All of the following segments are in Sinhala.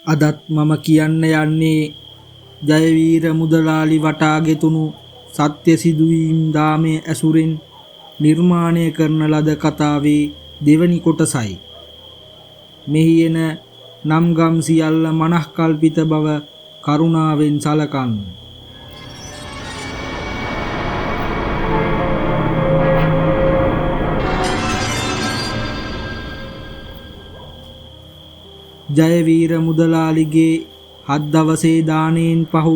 අදත් මම කියන්න යන්නේ ජයවීර මුදලාලි වටා ගෙතුණු සත්‍ය සිදුවීම් දාමය ඇසුරෙන් නිර්මාණය කරන ලද කතාවේ දෙවනි කොටසයි. මෙහි එන නම් ගම් සියල්ල මනස්කල්පිත බව කරුණාවෙන් සලකන්න. ජයවීර මුදලාලිගේ හත් දවසේ දාණයෙන් පහු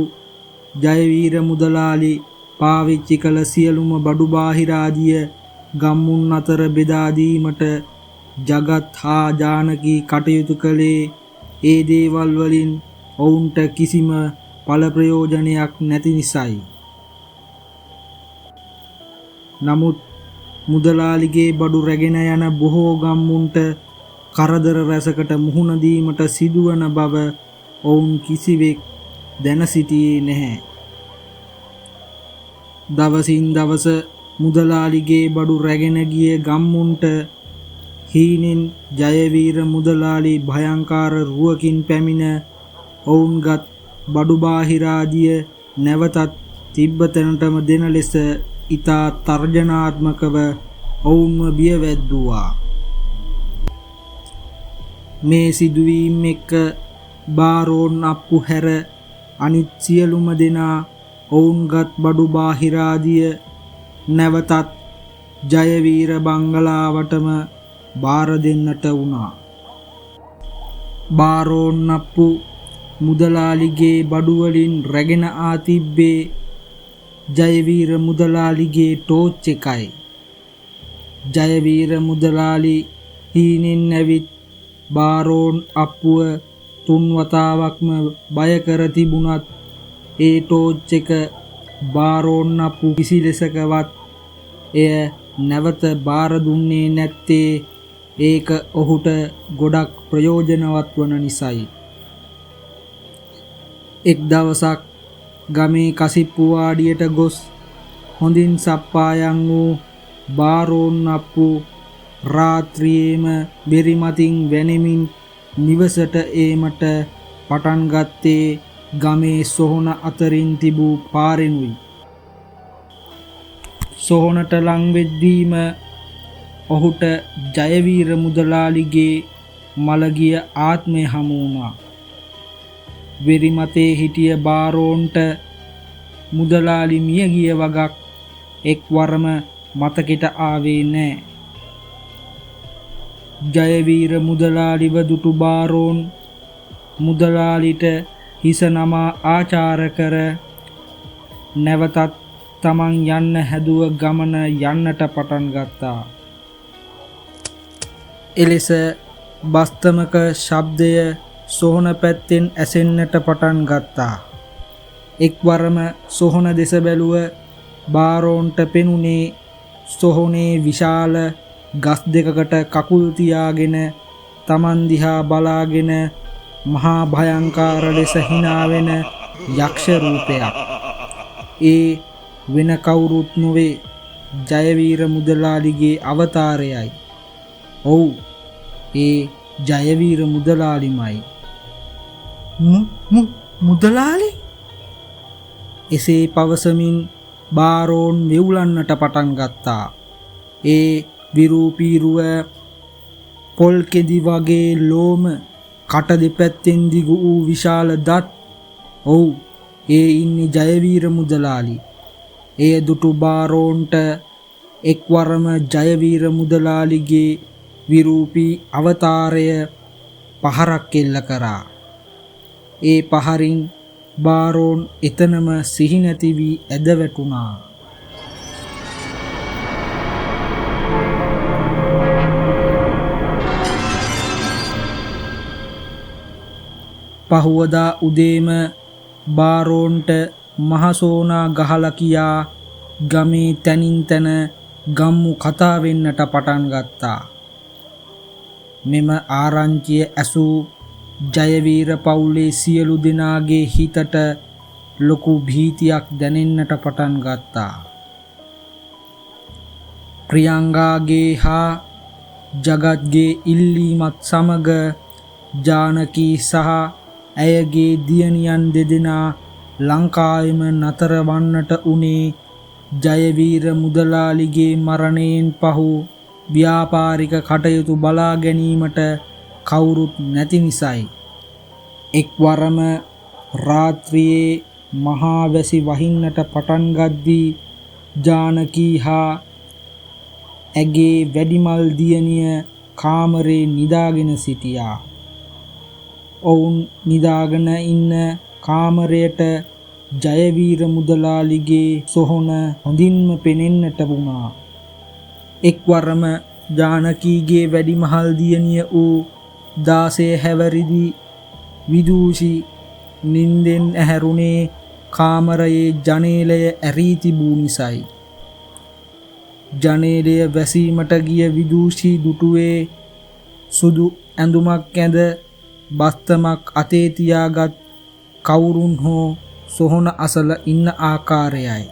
ජයවීර මුදලාලි පාවිච්චි කළ සියලුම බඩු බාහිර ආදිය ගම්මුන් අතර බෙදා දීමට ජගත් හා ජානකී කටයුතු කළේ ඒ දේවල් වලින් ඔවුන්ට කිසිම ඵල ප්‍රයෝජනයක් නැති නිසායි. නමුත් මුදලාලිගේ බඩු රැගෙන යන බොහෝ ගම්මුන්ට කරදර රැසකට මුහුණ දීමට සිදුවන බව ඔවුන් කිසිවෙක් දැන සිටියේ නැහැ. දවසින් දවස මුදලාලිගේ බඩු රැගෙන ගිය ගම්මුන්ට හීනෙන් ජයවීර මුදලාලි භයංකාර රුවකින් පැමිණ ඔවුන්ගත් බඩු බාහිර ආදිය නැවතත් තිබ්බ තැනටම දෙන ලෙස ඉතා තර්ජනාත්මකව ඔවුන්ව බියවැද්දුවා. මේ සිදුවීම් එක්ක බාරෝන් අප්පු හැර අනිත් සියලුම දෙනා ඔවුන්ගත් බඩු බාහිර ආදිය නැවතත් ජයවීර බංගලාවටම බාර දෙන්නට වුණා. බාරෝන් අප්පු මුදලාලිගේ බඩු වලින් රැගෙන ආ තිබ්බේ ජයවීර මුදලාලිගේ ටෝච් එකයි. ජයවීර මුදලාලි හීනෙන් ඇවිත් බාරෝන් අප්පුව තුන් වතාවක්ම බය කර තිබුණත් ඒ ටෝච් එක බාරෝන් අප්පු කිසි ලෙසකවත් එය නැවත බාර දුන්නේ නැත්තේ ඒක ඔහුට ගොඩක් ප්‍රයෝජනවත් වන නිසයි. එක් දවසක් ගමේ කසිප්පු වාඩියට ගොස් හොඳින් සප්පායම් වූ බාරෝන් අප්පු රාත්‍රියේම බෙරි මතින් වැනෙමින් නිවසට ඒමට පටන් ගත්තේ ගමේ සොහොන අතරින් තිබූ පාරෙනුයි. සොහොනට ලං වෙද්දීම ඔහුට ජයවීර මුදලාලිගේ මළගිය ආත්මය හමු වුණා. වෙරි මතේ හිටිය බාරෝන්ට මුදලාලි මියගිය වගක් එක්වරම මතකෙට ආවේ නෑ. ජයවීර මුදලාලිව දුටු බාරෝන් මුදලාලිට හිස නමා ආචාර කර නැවතත් තමන් යන්න හැදුව ගමන යන්නට පටන් ගත්තා. එලෙස බස්තමක ශබ්දය සොහොන පැත්තෙන් ඇසෙන්නට පටන් ගත්තා. එක්වරම සොහොන දෙස බැලුව බාරෝන්ට පෙනුනේ සොහොනේ විශාල ගස් දෙකකට කකුල් තියාගෙන තමන් දිහා බලාගෙන මහා භයංකාර ලෙස හිනා වෙන යක්ෂ රූපයක්. ඒ වෙන කවුරුත් නොවේ ජයවීර මුදලාලිගේ අවතාරයයි. ඔව්, ඒ ජයවීර මුදලාලිමයි. මුදලාලි? එසේ පවසමින් බාරෝන් වෙවුලන්නට පටන් ගත්තා. ඒ විරූපීරුව පොල් කෙදි වගේ ලෝම, කට දෙපැත්තෙන් දිගු වූ විශාල දත්. ඔව්, ඒ ඉන්නේ ජයවීර මුදලාලි. එය දුටු බාරෝන්ට එක්වරම ජයවීර මුදලාලිගේ විරූපී අවතාරය පහරක් එල්ල කරා. ඒ පහරින් බාරෝන් එතනම සිහි නැති වී ඇද වැටුණා. පහුවදා උදේම බාරෝන්ට මහසෝනා ගහලා කියා ගමේ තැනින් තැන ගම්මු කතා වෙන්නට පටන් ගත්තා. මෙම ආරංචිය ඇසූ ජයවීර පවුලේ සියලු දෙනාගේ හිතට ලොකු භීතියක් දැනෙන්නට පටන් ගත්තා. ප්‍රියංගාගේ හා ජගත්ගේ ඉල්ලීමත් සමග ජානකී සහ ඇයගේ දියණියන් දෙදෙනා ලංකාවෙම නතර වන්නට උනේ ජයවීර මුදලාලිගේ මරණයෙන් පහු ව්‍යාපාරික කටයුතු බලා ගැනීමට කවුරුත් නැති නිසයි. එක්වරම රාත්‍රියේ මහා වැසි වහින්නට පටන් ගද්දී ජානකී හා ඇගේ වැඩිමල් දියණිය කාමරේ නිදාගෙන සිටියා. ඔවුන් නිදාගෙන ඉන්න කාමරයට ජයවීර මුදලාලිගේ සොහොන හොඳින්ම පෙනෙන්නට වුණා. එක්වරම ජානකීගේ වැඩිමහල් දියණිය වූ 16 හැවිරිදි විදූෂි නින්දෙන් ඇහැරුණේ කාමරයේ ජනේලය ඇරී තිබූ නිසයි. ජනේලය වැසීමට ගිය විදූෂි දුටුවේ සුදු ඇඳුමක් ඇඳ බස්තමක් අතේ තියාගත් කවුරුන් හෝ සොහොන අසල ඉන්න ආකාරයයි.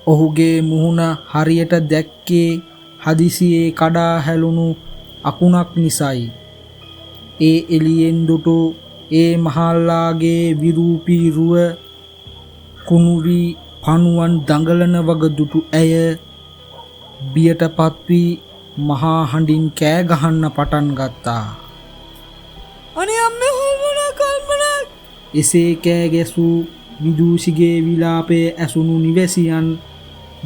ඔහුගේ මුහුණ හරියට දැක්කේ හදිසියේ කඩා හැලුණු අකුණක් නිසයි. ඒ එළියෙන් දුටු ඒ මහල්ලාගේ විරූපී රුව කුණු වී පණුවන් දඟලන වග දුටු ඇය බියටපත් වී මහා හඬින් කෑ ගහන්න පටන් ගත්තා. අනේ අම්මේ හොල්මනක් හොල්මනක්! එසේ කෑ ගැසූ විදූෂිගේ විලාපය ඇසුණු නිවැසියන්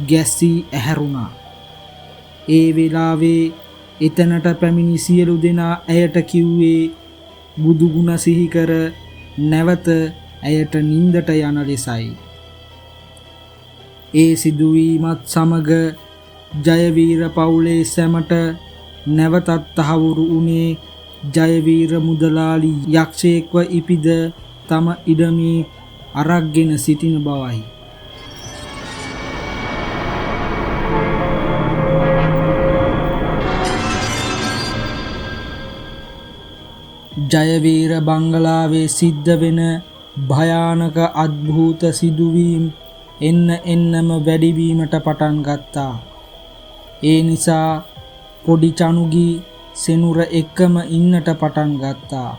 ගැස්සී ඇහැරුණා. ඒ වෙලාවේ එතනට පැමිණි සියලු දෙනා ඇයට කිව්වේ බුදුගුණ සිහි කර නැවත ඇයට නින්දට යන ලෙසයි. ඒ සිදුවීමත් සමග ජයවීර පවුලේ සැමට නැවතත් තහවුරු වුණේ ජයවීර මුදලාලි යක්ෂයෙක්ව ඉපිද තම ඉඩමේ අරක්ගෙන සිටින බවයි. ජයවීර බංගලාවේ සිද්ධ වෙන භයානක අද්භූත සිදුවීම් එන්න එන්නම වැඩිවීමට පටන් ගත්තා. ඒ නිසා පොඩි චනුගි සෙනුර එක්කම ඉන්නට පටන් ගත්තා.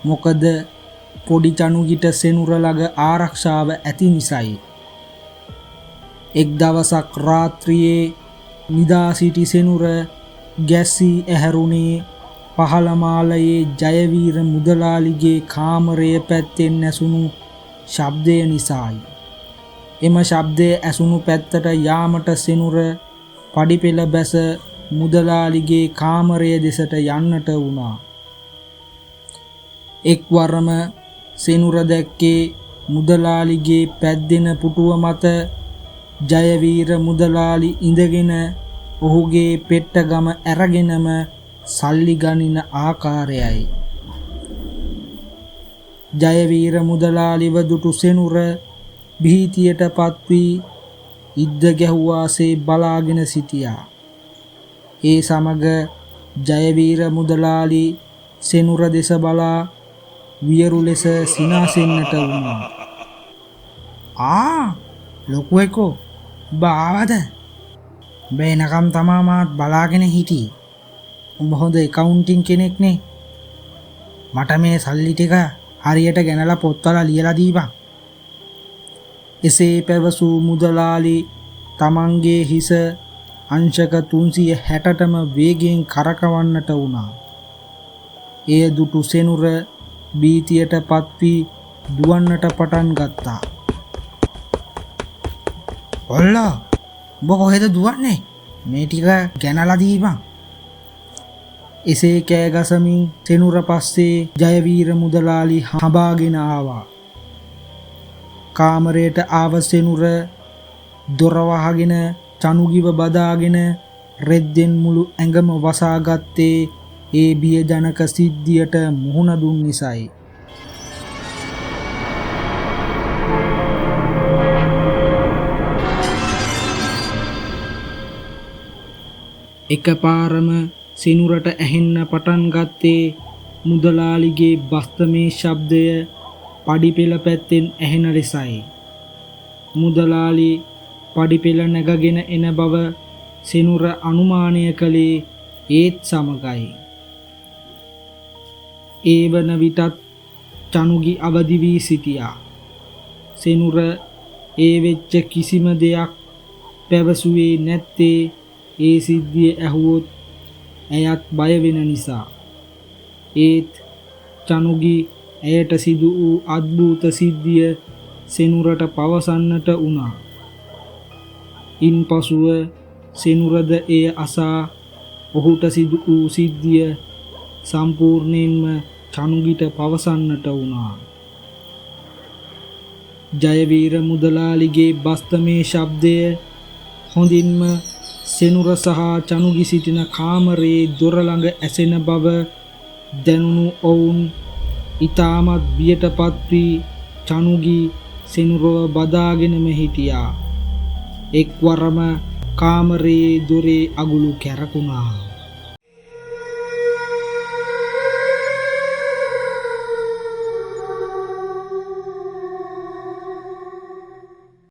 මොකද පොඩි චනුගිට සෙනුර ළඟ ආරක්ෂාව ඇති නිසයි. එක් දවසක් රාත්‍රියේ නිදා සිටි සෙනුර ගැස්සී ඇහැරුණේ පහළ මාලයේ ජයවීර මුදලාලිගේ කාමරය පැත්තෙන් ඇසුණු ශබ්දය නිසායි. එම ශබ්දය ඇසුණු පැත්තට යාමට සෙනුර පඩිපෙළ බැස මුදලාලිගේ කාමරය දෙසට යන්නට වුණා. එක්වරම සෙනුර දැක්කේ මුදලාලිගේ පැද්දෙන පුටුව මත ජයවීර මුදලාලි ඉඳගෙන ඔහුගේ පෙට්ටගම ඇරගෙනම සල්ලි ගනින ආකාරයයි. ජයවීර මුදලාලිව දුටු සෙනුර භීතියට පත්වී ඉද්ද ගැහුවාසේ බලාගෙන සිටියා. ඒ සමග ජයවීර මුදලාලි සෙනුර දෙස බලා වියරු ලෙස සිනාසෙන්නට වුණා. ආ ලොකු එකෝ උඹ ආවද? උඹ එනකම් තමා මාත් බලාගෙන හිටියේ. උඹ හොඳ ඇකවුන්ටින් කෙනෙක් නේ. මට මේ සල්ලි ටික හරියට ගෙනලා පොත්වල ලියලා දීපන්. එසේ පැවසූ මුදලාලි තමන්ගේ හිස අංශක 360ටම වේගයෙන් කරකවන්නට වුණා. එය දුටු සෙනුර භීතියට පත්වී දුවන්නට පටන් ගත්තා. ඔල්ලා උඹ කොහෙද දුවන්නේ? මේ ටික ගෙනලා දීපන්. එසේ කෑ ගසමින් සෙනුර පස්සේ ජයවීර මුදලාලි හඹාගෙන ආවා. කාමරයට ආව සෙනුර දොර වහගෙන චනුගිව බදාගෙන රෙද්දෙන් මුළු ඇඟම වසාගත්තේ ඒ බියජනක සිද්ධියට මුහුණ දුන් නිසයි. එකපාරම සෙනුරට ඇහෙන්න පටන් ගත්තේ මුදලාලිගේ බස්තමේ ශබ්දය පඩිපෙළ පැත්තෙන් ඇහෙන ලෙසයි. මුදලාලි පඩිපෙළ නැගගෙන එන බව සෙනුර අනුමානය කළේ ඒත් සමගයි. ඒ වන විටත් චනුගි අවදි වී සිටියා. සෙනුර ඒ වෙච්ච කිසිම දෙයක් පැවසුවේ නැත්තේ ඒ සිද්ධිය ඇහුවොත් ඇයත් බය වෙන නිසා. ඒත් චනුගි ඇයට සිදු වූ අද්භූත සිද්ධිය සෙනුරට පවසන්නට වුණා. ඉන්පසුව සෙනුරද එය අසා ඔහුට සිදු වූ සිද්ධිය සම්පූර්ණයෙන්ම චනුගිට පවසන්නට වුණා. ජයවීර මුදලාලිගේ බස්තමේ ශබ්දය හොඳින්ම සෙනුර සහ චනුගි සිටින කාමරයේ දොර ළඟ ඇසෙන බව දැනුණු ඔවුන් ඉතාමත් බියටපත් වී චනුගි සෙනුරව බදාගෙනම හිටියා. එක්වරම කාමරයේ දොරේ අගුළු කැරකුණා.